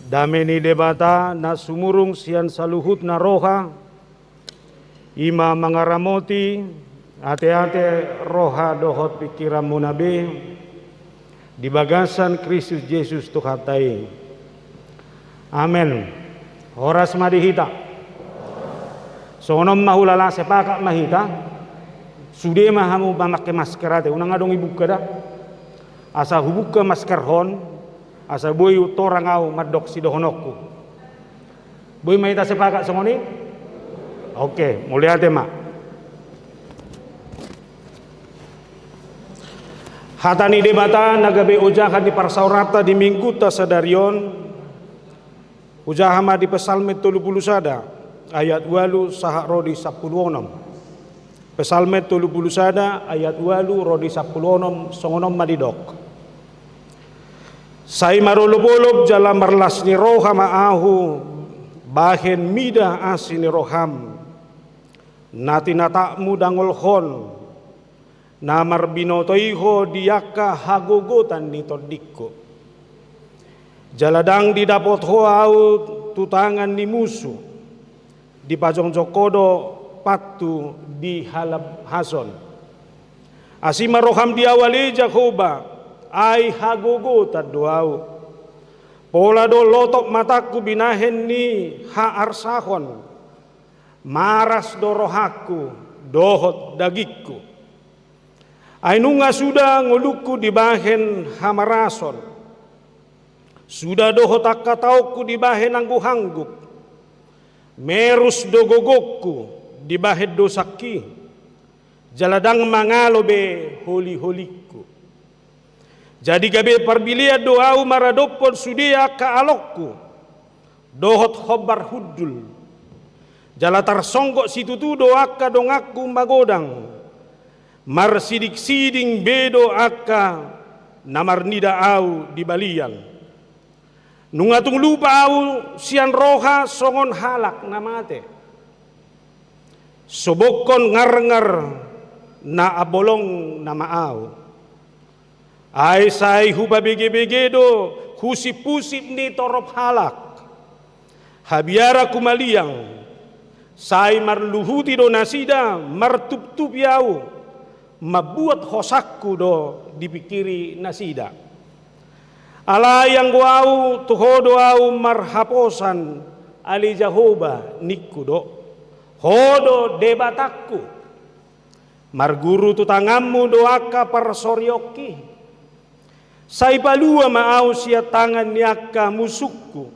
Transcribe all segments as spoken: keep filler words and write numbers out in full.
Dame ni Debata na sumurung sian saluhutna roha, i ma mangaramoti ateate, roha dohot pingkiranmuna be di bagasan Kristus Jesus Tuhanta i. Amen. Horas ma di hita. Songon on ma hulala, sepakat ma hita. Sude ma hamu mamake masker ate, unang adong ibuka da. Asa hubuka maskerhon, asa boi torang au mandok sidohononku. Boi ma hita sepakat songon i? Oke, mauliate ma. Hata ni Debata na gabe ojahan ni parsaoranta di minggunta sadari on, hujaha ma di Psalmen tolu pulu sada ayat ualu sahat ro di sampulu onom. Psalmen tolu pulu sada ayat ualu ro di sampulu onom, songon on ma didok. Sai marolopolop jala marlas ni roha ma ahu bahen mida asi ni roham, na tinatapmu dangolhon, na marbinoto i ho di angka hagogotan ni tondingku. Jala ndang didapot ho ahu tu tangan ni musu, dipajongjong ho do pathu di halabhason. Asi ma roham di ahu ale Jahowa, ai hagogotan do ahu. Pola do lotop matangku binahen ni haarsahon, maras do rohangku dohot dagingku. Ai nunga suda ngolungku dibahen hamarason, suda dohot angka taongku dibahen angguhangguk. Merus do gogongku dibahen dosangki, jala ndang mangalo be holiholingku. Jadi gabe parbilean do ahu maradophon sude angka alongku dohot hombar hundul. Jala tarsonggot situtu do angka donganku magodang, marsidingsiding be do angka na marnida ahu di balian. Nunga tung lupa ahu sian roha songon halak na mate. Sobokhon ngarngar na ambolong nama ahu. Ai sai hupabegebege do husiphusip ni torop halak. Habiaran humaliang, sai marluhuti do nasida martuptupi ahu, mambuat hosangku do dipingkiri nasida. Alai anggo ahu, tu ho do ahu marhaposan, ale Jahowa, ningku do. Ho do Debatangku. Marguru tu tanganmu do angka parsorionki. Sai palua ma ahu sian tangan ni angka musungku,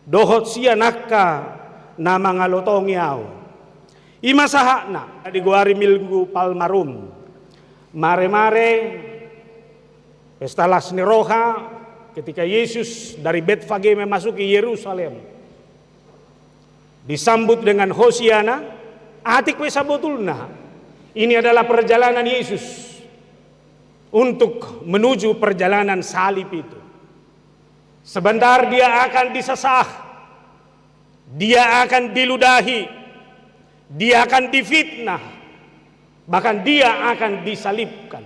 dohot sian angka na mangalotongi ahu. I ma sahatna na digoari Minggu Palmarum. Maremare pesta las ni roha ketika Yesus dari Betfage memasuki Yerusalem. Disambut dengan Hosiana, atik pe sabotulna. Ini adalah perjalanan Yesus untuk menuju perjalanan salib itu. Sebentar dia akan disesah, dia akan diludahi, dia akan difitnah, bahkan dia akan disalibkan.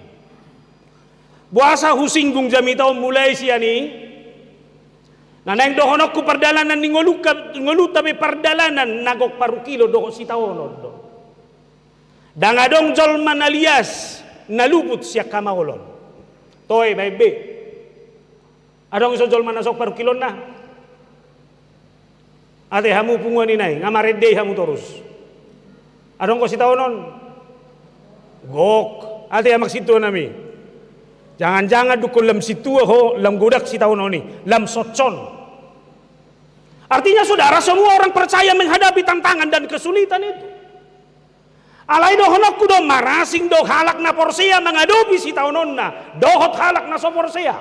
Boasa husinggung jamita on mulai sian i? Na naeng dohononku pardalanan ni ngolungka, ngolunta pe pardalanan na gok parungkilon dohot sitaonon do. Ndang adong jolma na lias na luput sian hamaolon. Toe baen be. Adong ison jolma na so parungkilonna? Ate hamu punguan i nai, nga marende i hamu torus. Adong do sitaonon? Gok. Ate amang sintua nami. Jangan-jangan dungkon lam sintua ho, lam godang sitaonon i, lam songon on. Artinya saudara, semua orang percaya menghadapi tantangan dan kesulitan itu. Alai dohononku do, marasing do halak na porsea mangadopi sitaononna dohot halak na so porsea.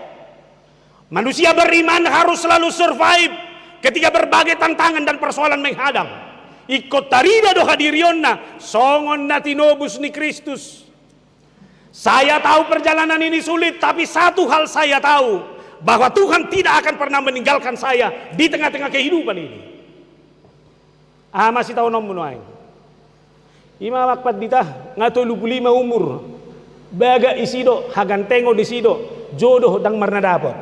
Manusia beriman harus selalu survive ketika berbagai tantangan dan persoalan menghadang. Ingkon tarida do hadirionna songon na tinobus ni Kristus. Saya tahu perjalanan ini sulit, tapi satu hal saya tahu, bahwa Tuhan tidak akan pernah meninggalkan saya di tengah-tengah kehidupan ini. Aha ma sitaononmu nuaeng? I ma amang pandita, nga tolu pulu lima umur, bagak disi do, hagantengon disi do, jodoh ndang marna dapot.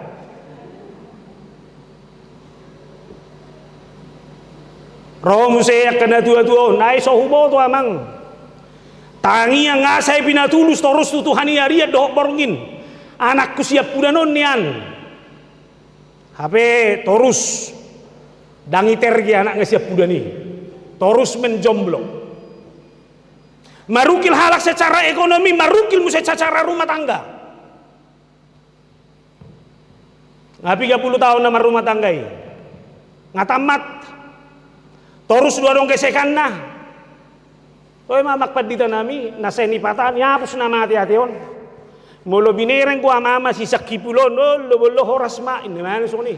Ro muse angka na tua-tua on, ai so huboto amang. Tangiang nga sai pinatulus torus tu Tuhan i arian dohot borngin. Anakku siampudan on nian. Hape torus ndang iterge anakna siampudan i. Torus menjomblo. Marungkil halak secara ekonomi, marungkil muse secara rumah tangga. Nga piga pulu taon na marrumah tangga i. Nga tamat. Torus do adong gesekanna. Toe ma amang pandita nami, na sai nipata, niapus nama ate-ate on. Molo binereng do ama-ama si sangkipul on, bollo-bollo horas ma, inna ma songon i.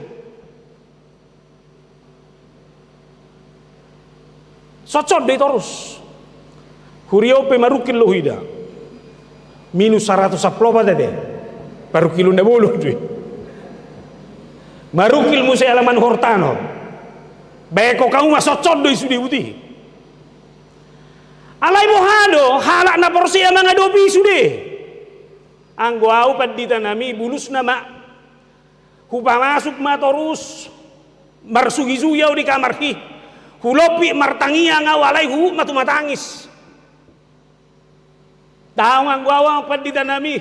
Sotsot do i torus. Huria on pe marungkil do huida. Minus saratus sampulu opat ate. Parungkilon na bolon do i. Marungkil muse alaman hortano. Baen ho hamu ma, sotsot do i sude buti. Alai boha do halak na porsea mangadopi i sude. Anggo au pandita nami, bulusna ma. Hupamasuk ma torus, marsugi-sugi au di kamarhi, hulompit martangiang au alai huhut ma tumatangis. Taon anggo au amang pandita nami,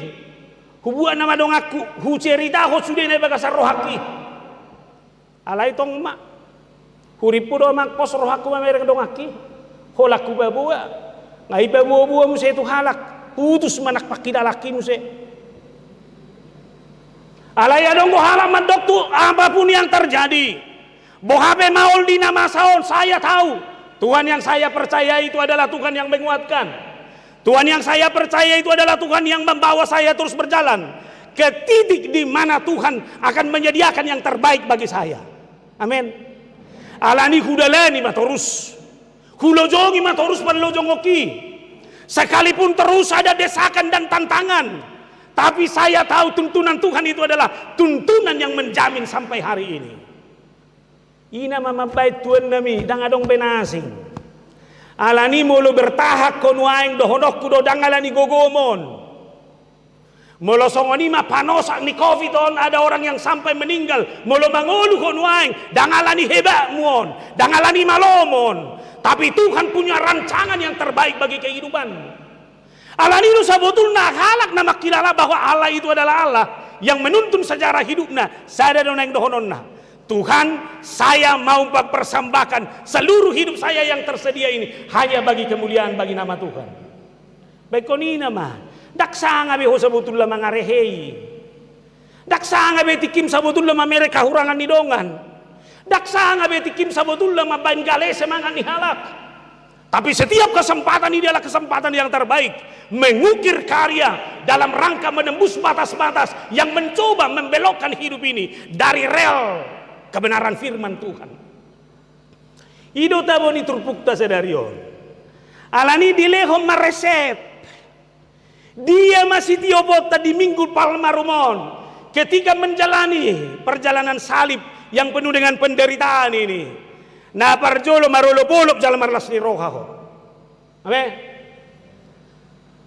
hubuat nama donganku, huceritahon sude na di bagasan rohangki. Alai tong ma, hurimpu do amang pos rohangku mamereng donganki. Holan hupaboa. Nga ipaboa-boa muse tu halak. Putus ma nang pangkilalaanki muse. Alai adong do halak mandok tu apapun yang terjadi. Boha pe maol di na masa on, saya tahu. Tuhan yang saya percaya itu adalah Tuhan yang menguatkan. Tuhan yang saya percaya itu adalah Tuhan yang membawa saya terus berjalan ke titik di mana Tuhan akan menyediakan yang terbaik bagi saya. Amin. Alani hudalani ma torus. Hulojongi ma torus parlojongonki. Sekalipun terus ada desakan dan tantangan, tapi saya tahu tuntunan Tuhan itu adalah tuntunan yang menjamin sampai hari ini. I na ma mambaen tuan nami, ndang adong be na asing. Alani molo bertahan ho nuaeng, dohononku do, ndang alani gogom on. Molo songon i ma panosak ni covid on, ada orang yang sampai meninggal, molo mangolu ho nuaeng, ndang alani hebatmu on, ndang alani malom on, tapi Tuhan punya rancangan yang terbaik bagi kehidupanmu. Alani do sabotulna halak na mangkilala bahwa Allah itu adalah Allah yang menuntun sejarah hidupna, sada do naeng dohononna. Tuhan, saya mau mempersembahkan seluruh hidup saya yang tersedia ini hanya bagi kemuliaan bagi nama Tuhan. Baenon i na ma, ndang sanga be ho sabotulna mangarehei. Ndang sanga be tingkim sabotulna mamereng hahurangan ni dongan. Ndang sanga be tingkim sabotulna mambaen gale semangat ni halak. Tapi setiap kesempatan ini adalah kesempatan yang terbaik mengukir karya dalam rangka menembus batas-batas yang mencoba membelokkan hidup ini dari rel kebenaran firman Tuhan. I do tabo ni turpukta sadari on. Alani dilehon ma reset. Dia ma sitioponta di Minggu Palmarum on, ketika menjalani perjalanan salib yang penuh dengan penderitaan ini? Na parjolo, marolop-olop jala marlas ni roha ho. Amin.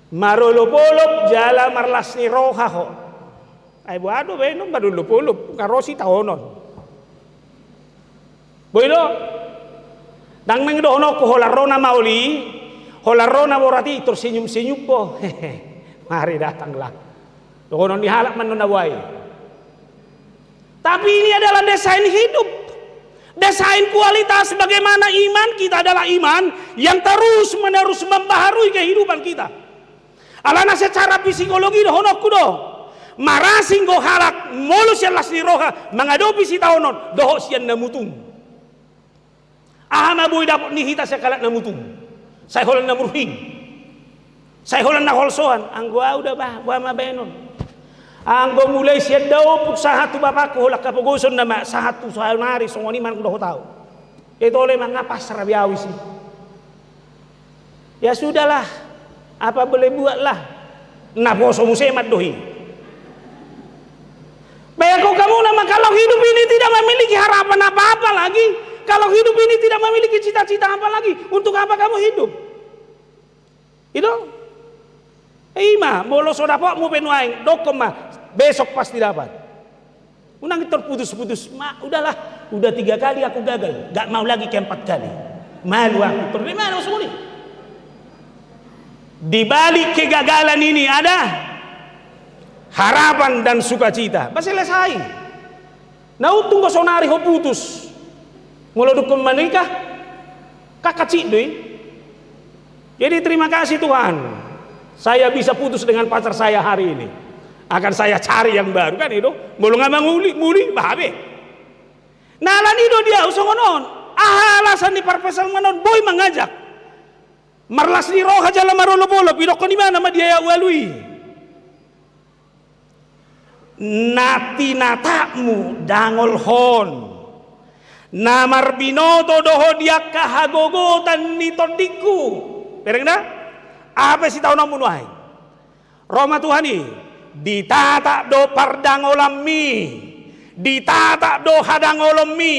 Marolop-olop jala marlas ni roha ho. Ai boha do baenon marolop-olop, nga ro sitaonon. Boi do? Ndang naeng dohononku holan ro na maol i, holan ro na borat i, tersenyum-senyum ho. Mari datanglah. Dohonon ni halak ma annon na boha i. Tapi ini adalah desain hidup. Desain kualitas bagaimana iman kita adalah iman yang terus-menerus membaharui kehidupan kita. Alana secara psikologi dohononku do. Marasing do halak molo sian las ni roha mangadopi sitaonon dohot sian na mutung. Aha ma boi dapot ni hita sian halak na mutung? Sai holan na murhing. Sai holan na holsoan. Anggo au da bah, boha ma baenon. Anggo mulai sian daompung sahat tu bapakku holan hapogoson nama sahat tu saonari songon i ma dohot au. Ito le ma nga pasrah be au isi. Ya sudahlah, apa boleh buatlah. Naposo muse ma do i. Bayangkon kamu nama kalau hidup ini tidak memiliki harapan apa-apa lagi, kalau hidup ini tidak memiliki cita-cita apa lagi, untuk apa kamu hidup? Itu. Ima, molo so dapotmu pe nuaeng, dokkon ma, besok pasti dapat. Unang terputus-putus, ma, udahlah, udah tiga kali aku gagal, gak mau lagi keempat kali. Malu aku, torus di mana songon i? Di balik kegagalan ini ada harapan dan sukacita. Ba selesai. Na untung do sonari ho putus. Molo dung ho menikah, kan hansit do i. Jadi terima kasih Tuhan, saya bisa putus dengan pacar saya hari ini. Akan saya cari yang baru, kan i do. Molo nga manguli, muli, bah, be. Na alani do di ahu songon on. Aha alasan ni parpsalmen on? Boi mangajak. Marlas ni roha jala marolopolop, didokkon ibana ma di ayat ualu i. Na tinatapmu dangolhon, na marbinoto do ho di angka hagogotan ni tondingku. Bereng da? Aha pe sitaononmu nuaeng? Ro ma Tuhan i, ditatap do pardangolanmi, ditatap do hadangolonmi,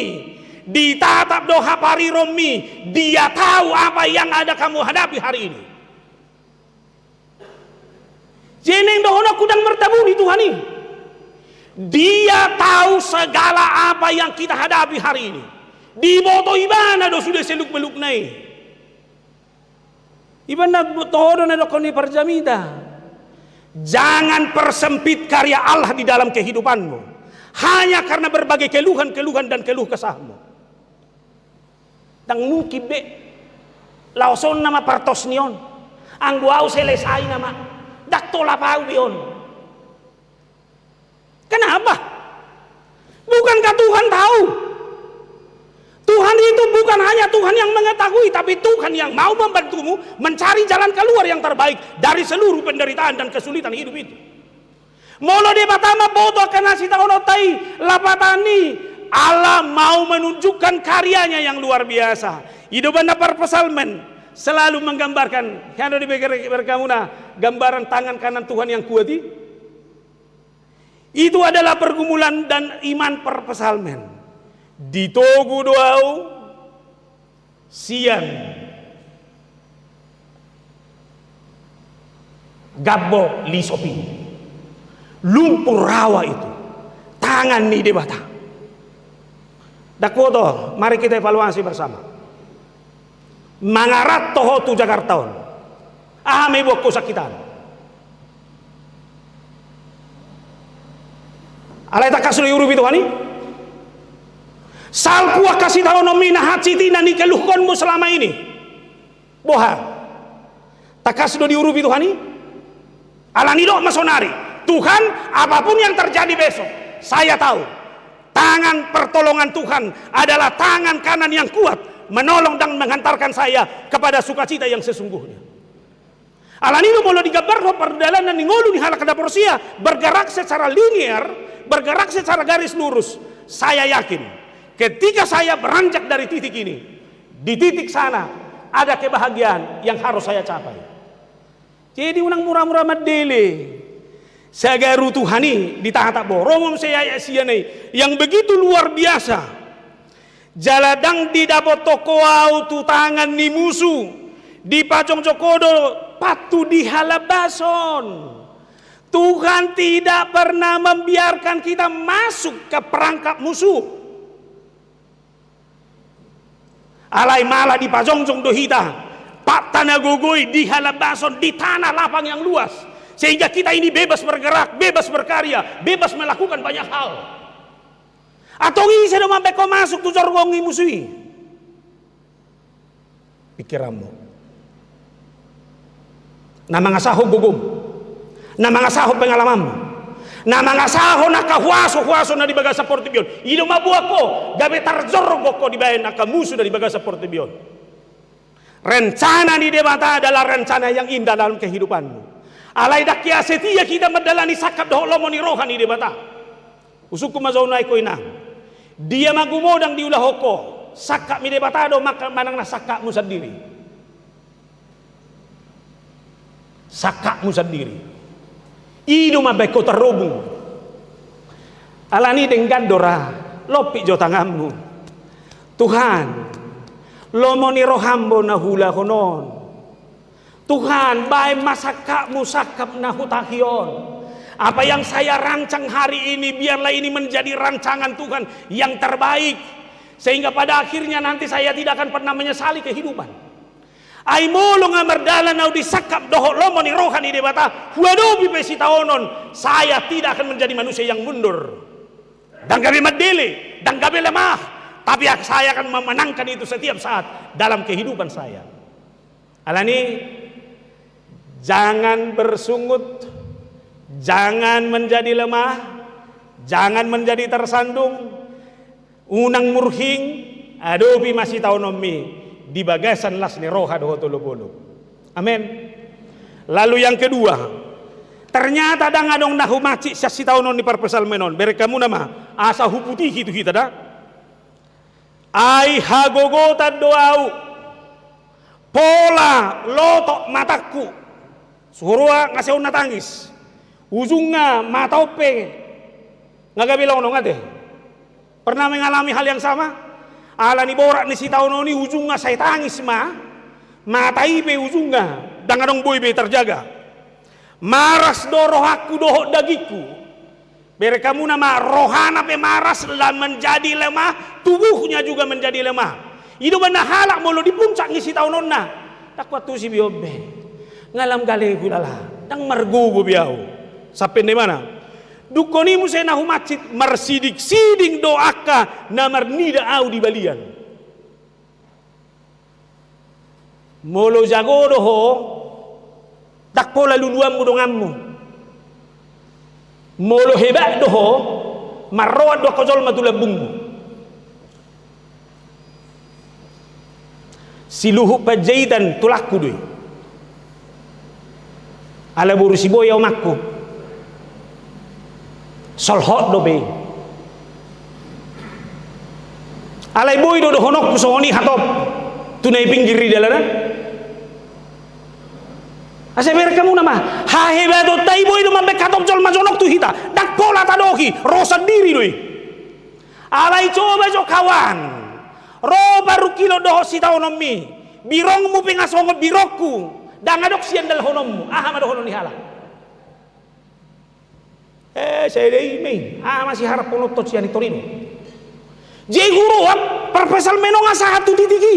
ditatap do haparironmi. Dia tahu apa yang ada kamu hadapi hari ini. Jeneng dohononku ndang martabuni Tuhan i. Dia tahu segala apa yang kita hadapi hari ini. Diboto ibana do sude seluk belukna i. Ibana toho do na didokkon ni parjamita. Jangan persempit karya Allah di dalam kehidupanmu hanya karena berbagai keluhan-keluhan dan keluh kesahmu. Ndang mungkin be. Laos on nama partos ni on. Anggo ahu selesai nama. Ndang tolap ahu be on. Kenapa? Bukankah Tuhan tahu? Tuhan itu bukan hanya Tuhan yang mengetahui, tapi Tuhan yang mau membantumu mencari jalan keluar yang terbaik dari seluruh penderitaan dan kesulitan hidup itu. Molo Debata mamboto angka na sitaononta i, lapatanna, Allah mau menunjukkan karyanya yang luar biasa. I do umbahen na parpsalmen selalu menggambarkan, hea do dibeger-beger hamuna gambaran tangan kanan Tuhan yang kuat i? Itu adalah pergumulan dan iman parpsalmen. Ditogu do ahu sian gambok lisop i. Lumpur rawa itu. Tangan ni Debata. Ndang huboto, mari kita evaluasi bersama. Mangaranto ho tu Jakarta on. Aha ma iboan ho sangkitaan? Alai tangkas do diurupi Tuhan i? Salpu angka sitaononmi na hansit i na nikeluhkonmu selama ini. Boha? Tangkas do diurupi Tuhan i? Alani dok ma sonari, Tuhan, apapun yang terjadi besok, saya tahu tangan pertolongan Tuhan adalah tangan kanan yang kuat menolong dan menghantarkan saya kepada sukacita yang sesungguhnya. Alani do molo digambarhon pardalanan ni ngolu ni halak na porsea, bergerak secara linier, bergerak secara garis lurus, saya yakin ketika saya beranjak dari titik ini, di titik sana ada kebahagiaan yang harus saya capai. Jadi unang mura-mura mandele. Sagaru Tuhan i ditatap do. Ro ma muse ayat sia i, yang begitu luar biasa. Jala ndang didapothon ho ahu tu tangan ni musu, dipajongjong ho do pathu di halambason. Tuhan tidak pernah membiarkan kita masuk ke perangkap musuh. Alai malah dipajongjong do hita, patta na gogo i di halambason, di tanah lapang yang luas. Sehingga kita ini bebas bergerak, bebas berkarya, bebas melakukan banyak hal. Antong ise do mambaen ho masuk tu jorgong ni musu i? Pikiranmu. Na mangasahon gogom. Na mangasahon pengalamanmu. Na mangasahon angka huaso-huaso na di bagasan portibi on. I do mamboan ho, gabe tarjorgong ho dibaen angka musu na di bagasan portibi on. Rencana ni Debata adalah rencana yang indah dalam kehidupanmu. Alai ndang hea setia hita mandalani sangkap dohot lomo ni roha ni Debata. Husungkun ma jo nuaeng ho inang. Dia ma gumodang diulahon ho, sangkap ni Debata do maka manang na sangkapmu sandiri? Sangkapmu sandiri. I do mambaen ho tarobung. Alani denggan do ra, lompit jo tanganmu. Tuhan, lomo ni roham do na huulahon on. Tuhan, baen ma sangkapmu sangkap na hutahi on. Apa yang saya rancang hari ini, biarlah ini menjadi rancangan Tuhan yang terbaik. Sehingga pada akhirnya nanti saya tidak akan pernah menyesali kehidupan. Ai molo nga mardalan au di sangkap dohot lomo ni roha ni Debata, huadopi pe sitaonon, saya tidak akan menjadi manusia yang mundur. Ndang gabe mandele, ndang gabe lemah, tapi saya akan memenangkan itu setiap saat dalam kehidupan saya. Alani, jangan bersungut, jangan menjadi lemah, jangan menjadi tersandung, unang murhing, adopi ma sitaononmi di bagasan las ni roha dohot olopolop. Amen. Lalu yang kedua, ternyata ndang adong na humansik sian sitaonon ni parpsalmen on, bereng hamu nama, asa huputihi tu hita da. Ai hagogotan do au, pola lotok matangku. Suhurua nga sai on na tangis. Ujungna mata on pe nga gabe longlong ate. Pernah mengalami hal yang sama? Alani borat ni sitaonon i, ujungna sai tangis ma mata i pe, ujungna ndang adong boi be tarjaga. Maras do rohangku dohot dagingku. Bereng hamu nama, rohana pe maras, la menjadi lemah, tubuhnya juga menjadi lemah. I do umbahen halak molo di puncak ni sitaononna, ndang huantusi be on be. Nga lam gale hulala, ndang margogo be au. Sampe na i mana? Dungkon i muse na humansik, marsidingsiding do angka na marnida au di balian. Molo jago do ho, ndang pola luluanmu donganmu. Molo hebat do ho, marroan do angka jolma tu lambungmu. Si Luhut Panjaitan tulangku do i. Ala boru Siboya omakku. Solhot dope i. Alai boi do dohononku songon i hatop tu na i pinggir i dalan an. Asa bereng hamu nama, hahebatonta i boi do mambahen hatop jolma jonok tu hita. Ndang pola tadohi, ro sandiri do i. Alai coba jo kawan, ro parungkilon dohot sitaononmi, birongmu pe nga songon birongku, ndang adong siandalhononmu, aha ma dohonon ni halak? Eh, sai dei mei, aha ma siharaphononta sian i, Torino. Jadi huroha, parpsalmen on nga sahat tu titik i.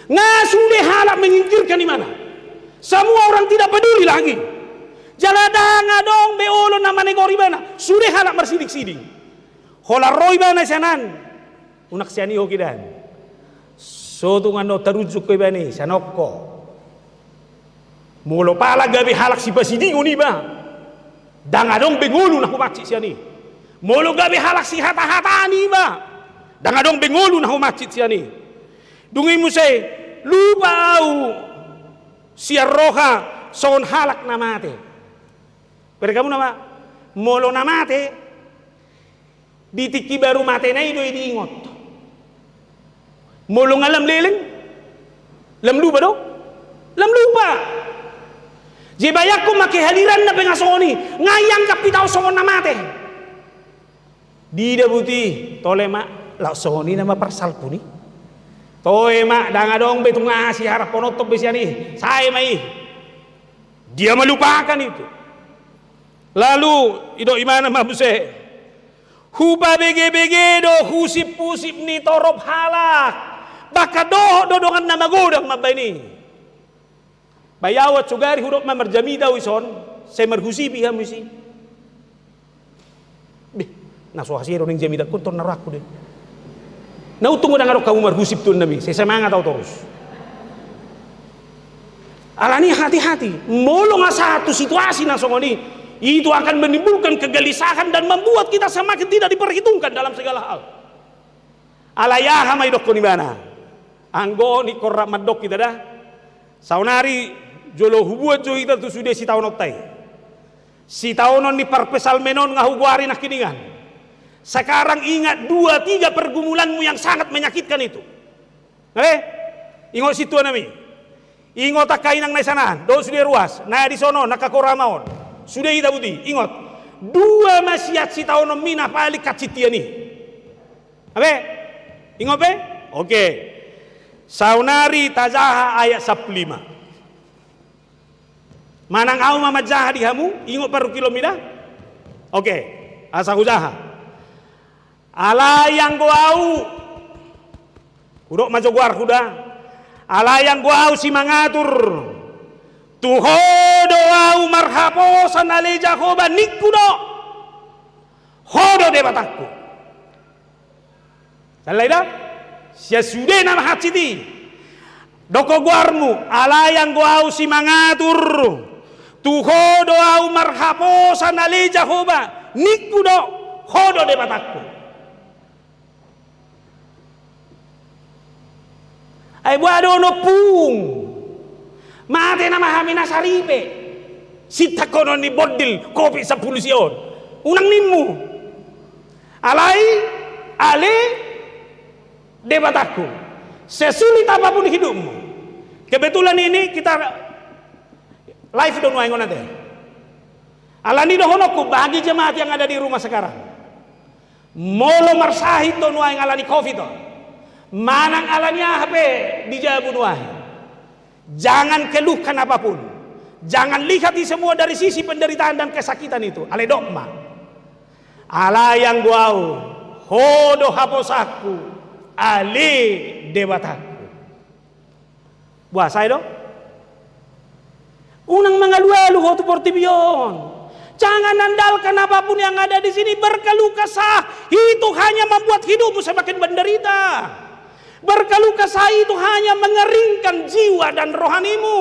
Nga sude halak menyingkirkan imana. Semua orang tidak peduli lagi. Jala ndang adong be olo na manegor ibana. Sude halak marsidingsiding. Holan ro ibana sian an. Unang sian i ho kidan. So tung annon tarunjuk ho ibana i, sian on ho. Molo pala gabe halak sipasidingon iba, ndang adong be ngolu na humansik sian i. Molo gabe halak sihatahataan iba, ndang adong be ngolu na humansik sian i. Dung i muse, lupa au sian roha songon halak na mate. Bereng hamu nama, molo na mate, di tingki baru matena i do i diingot. Molo nga lam leleng, lam lupa do? Lam lupa. Jadi bayangkon ma kehadiranna pe nga songon i, nga ianggap hita on songon na mate. Diida buti, tole ma, laos songon i nama parsalpu ni. Toe ma, ndang adong be tung aha siharaphononta be sian i, sae ma i. Dia melupakan itu. Lalu, didok imana ma muse. Hupabegebege do husiphusip ni torop halak. Bahkan dohot do dongan na magodang mambahen i. Ba i au ansugari hudok ma marjamita au dison, sai marhusipi hamu disi. Beh, na so hasea do naeng jamita, kuntor na rohangku do i. Na untung do ndang adong hamu marhusip tu on nami, sai semangat au torus. Alani hati-hati, molo nga sahat tu situasi na songon i, itu akan menimbulkan kegelisahan dan membuat kita semakin tidak diperhitungkan dalam segala hal. Alai aha ma didokkon ibana? Anggo ingkon rap mandok hita da. Saonari jolo hubuat jo hita tu sude sitaononta i. Sitaonon ni parpsalmen on nga hugoari nangkiningan. Sekarang ingat dua tiga pergumulanmu yang sangat menyakitkan itu. Nale? Ingot sintua nami. Ingot angka inang na di sana an, dohot sude ruas, na di sono, na angka korama on. Sude hita buti, ingot. Dua ma sian sitaononmi na paling hansit hian i. Abe? Ingot be? Oke. Saonari tajaha ayat sampulu lima. Manang au ma manjaha di hamu, ingot parungkilonmi da? Oke. Asa hujaha. Alai anggo au, Hudok ma jo goarhu da. Alai anggo ahu simangatur, tu Ho do ahu marhaposan ale Jahowa, ningku do. Ho do Debatangku. Sala i da? Sian sude nama hansit i. Dok goarmu, alai anggo ahu simangatur, tu Ho do ahu marhaposan ale Jahowa, ningku do, Ho do Debatangku. Ai boha do on ompung? Mate nama hami na saripe. Sintangkonon ni bondil kopi sampulu sia on. Unang ninmu. Alai, ale Debatangku. Sesulit apapun hidupmu. Kebetulan ini kita live do nuaeng on ate. Alani dohononku bagi jemaat yang ada di rumah sekarang. Molo marsahit do nuaeng alani covid on, manang alani aha pe di jabu nuaeng, jangan keluhkan apapun. Jangan lihat di semua dari sisi penderitaan dan kesakitan itu. Ale dok ma. Alai anggo ahu, Ho do haposanku, ale Debatangku. Boha, sae do? Unang mangalualu ho tu portibi on. Jangan andalkan apapun yang ada di sini, berkeluh kesah itu hanya membuat hidupmu semakin menderita. Berkeluh kesah itu hanya mengeringkan jiwa dan rohanimu.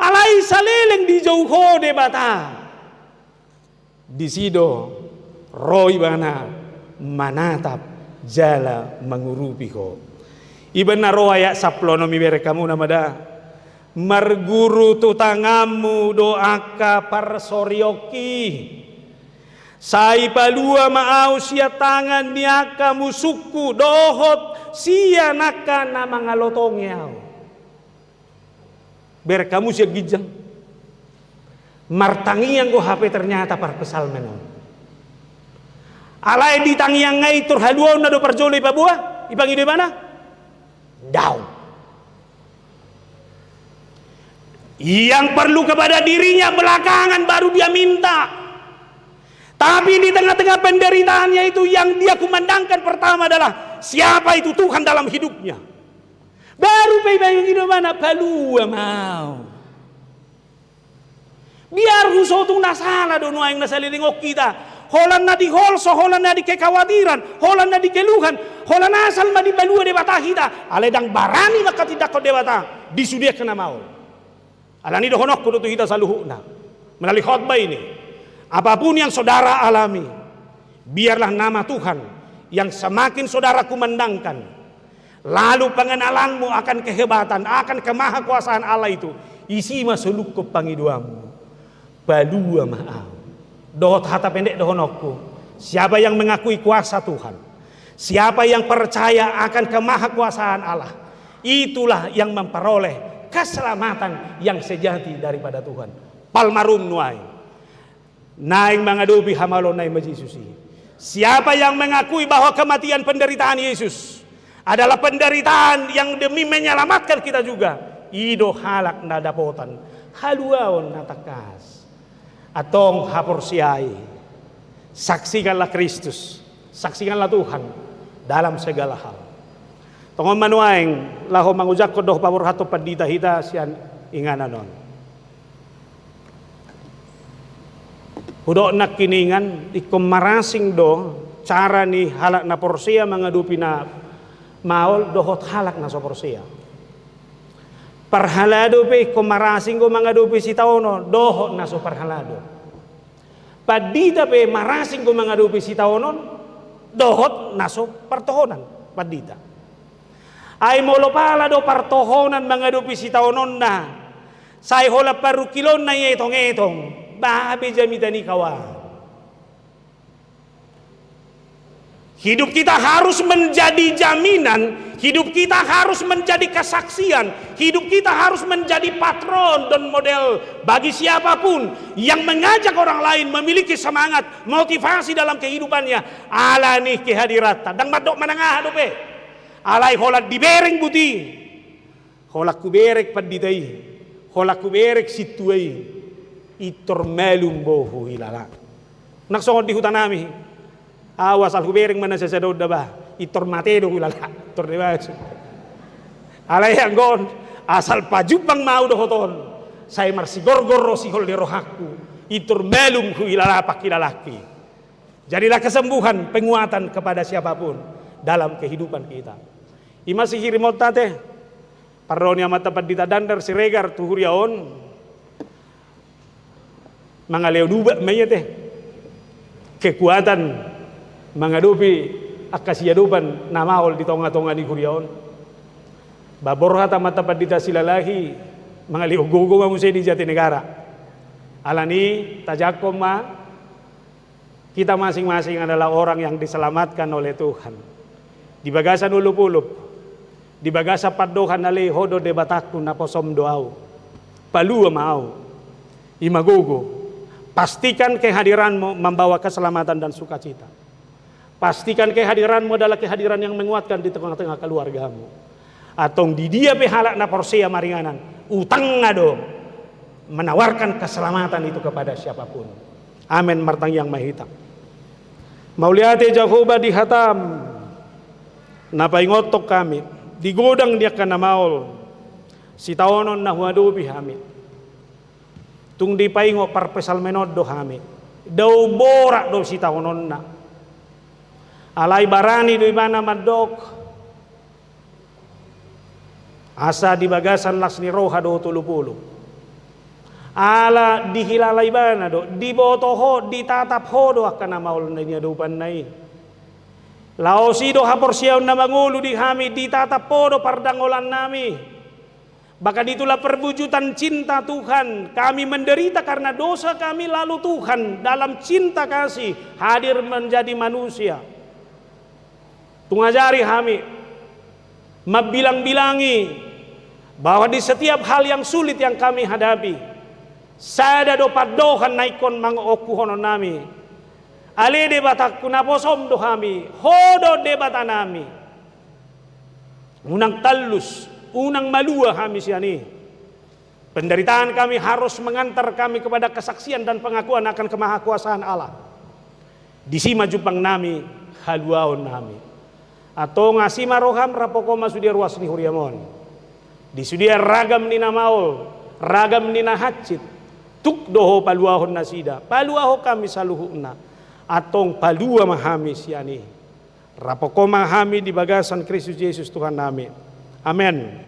Alai saleleng dijou ho Debata, disi do ro Ibana manatap jala mangurupi ho. Iba na ro ayat sampulu onom i, bereng hamu nama da. Marguru tu tanganmu do angka parsorionki. Sai palua ma ahu sian tangan ni angka musungku dohot sian angka na mangalotongi ahu. Bereng hamu sian ginjang. Martangiang do hape ternyata parpsalmen on. Alai di tangiangna i tor haluaonna do parjolo ipaboa, ipangido ibana? Daong. Yang perlu kepada dirinya belakangan baru dia minta. Tapi di tengah-tengah penderitaannya itu yang dia kumandangkan pertama adalah siapa itu Tuhan dalam hidupnya. Baru pe ipangido ibana, palua ma ahu. Biar husotung na sala do nuaeng na saleleng on hita. Holan na diholso, holan na di kekhawatiran, holan na di keluhan, holan asal ma dipalua Debata hita. Alai ndang barani manghatindanghon Debata di sude angka na maol. Alani dohononku do tu hita saluhutna melalui khotbah ini. Apapun yang saudara alami, biarlah nama Tuhan yang semakin saudara kumandangkan, lalu pengenalanmu akan kehebatan, akan kemahakuasaan Allah itu, isi ma solukkon pangidoanmu. Palua ma ahu. Dohot hata pendek dohononku, siapa yang mengakui kuasa Tuhan, siapa yang percaya akan kemahakuasaan Allah, itulah yang memperoleh keselamatan yang sejati daripada Tuhan. Pal ma ro nuaeng. Naeng mangadopi hamaolon na i ma Jesus i. Siapa yang mengakui bahwa kematian penderitaan Yesus adalah penderitaan yang demi menyelamatkan kita juga, i do halak na dapotan haluaon na tangkas. Antong haporseai, saksikanlah Kristus, saksikanlah Tuhan dalam segala hal. Tongon ma nuaeng laho mangujakkon dohot paborhathon pandita hita sian inganan on. Hudok nangkiningan, ingkon marasing do cara ni halak na porsea mangadopi na maol dohot halak na so porsea. Parhalado pe ingkon marasing do mangadopi sitaonon dohot na so parhalado. Pandita pe marasing do mangadopi sitaonon dohot na so partohonan pandita. Ai molo pala do partohonan mangadopi sitaononna, sai holan parungkilonna i etong-etong, babe jaminan i kawan. Hidup kita harus menjadi jaminan, hidup kita harus menjadi kesaksian, hidup kita harus menjadi patron dan model bagi siapapun yang mengajak orang lain memiliki semangat, motivasi dalam kehidupannya. Alani kehadiranta, ndang mandok manang aha dope. Alai holan dibereng buti. Holan hubereng pandita i, holan hubereng sintua i, intor malum do huhilala. Nang songon di hutanami, ahu asal hubereng ma na sasada on da bah, intor mate do huhilala, intor deba. Alai anggo on, asal pajumpang ma ahu dohot on, sai marsigorgor do sihol ni rohangku, pintor malum huhilala pangkilalangki. Jadilah kesembuhan, penguatan kepada siapapun dalam kehidupan kita. I ma sihirimonta ate, parro ni Amanta Pandita Dandar Siregar tu huria on, mangalehon ubat ma i ate, kekuatan mangadopi angka siadopan na maol di tongatonga ni huria on. Ba borhat Amanta Pandita Silalahi, mangalehon gogo ma muse di Jatinegara. Alani tajangkon ma, kita masing-masing adalah orang yang diselamatkan oleh Tuhan. Di bagasan olopolop, di bagasan pandohan, ale Ho do Debatangku, naposom do ahu, palua ma ahu. I ma gogo. Pastikan kehadiranmu membawa keselamatan dan sukacita. Pastikan kehadiranmu adalah kehadiran yang menguatkan di tengah-tengah keluargamu. Antong di dia pe halak na porsea maringanan, utangna do menawarkan keselamatan itu kepada siapapun. Amen. Martangiang ma hita. Mauliate Jahowa di hatam, na paingothon hami di godang ni angka na maol sitaonon na huadopi hami. Tung dipaingot parpsalmen on do hami, dao borat do sitaononna. Alai barani do ibana mandok, asa di bagasan las ni roha dohot olopolop. Ala dihilala ibana do, diboto Ho, ditatap Ho do angka na maol na niadopanna i. Laos i do haporseaon na mangolu di hami, ditatap Ho do pardangolannami. Bahkan itulah perwujudan cinta Tuhan. Kami menderita karena dosa kami, lalu Tuhan dalam cinta kasih hadir menjadi manusia. Tung ajari hami mambilang-bilangi bahwa di setiap hal yang sulit yang kami hadapi, sada do pandohan na ingkon mangongkuhononnami. Ale Debatangku, naposom do hami, Ho do Debatanami. Unang tallus, unang malua hami sian i. Penderitaan kami harus mengantar kami kepada kesaksian dan pengakuan akan kemahakuasaan Allah. Disi ma jumpangnami, haluaonnami. Antong asi ma roham, rampok Ho ma sude ruas ni huriam on. Di sude ragam ni na maol, ragam ni na hansit, tuk do Ho paluahon nasida, paluahon hami saluhutna. Antong palua ma hami sian i. Rampok Ho ma hami di bagasan Kristus Jesus Tuhannami. Amen.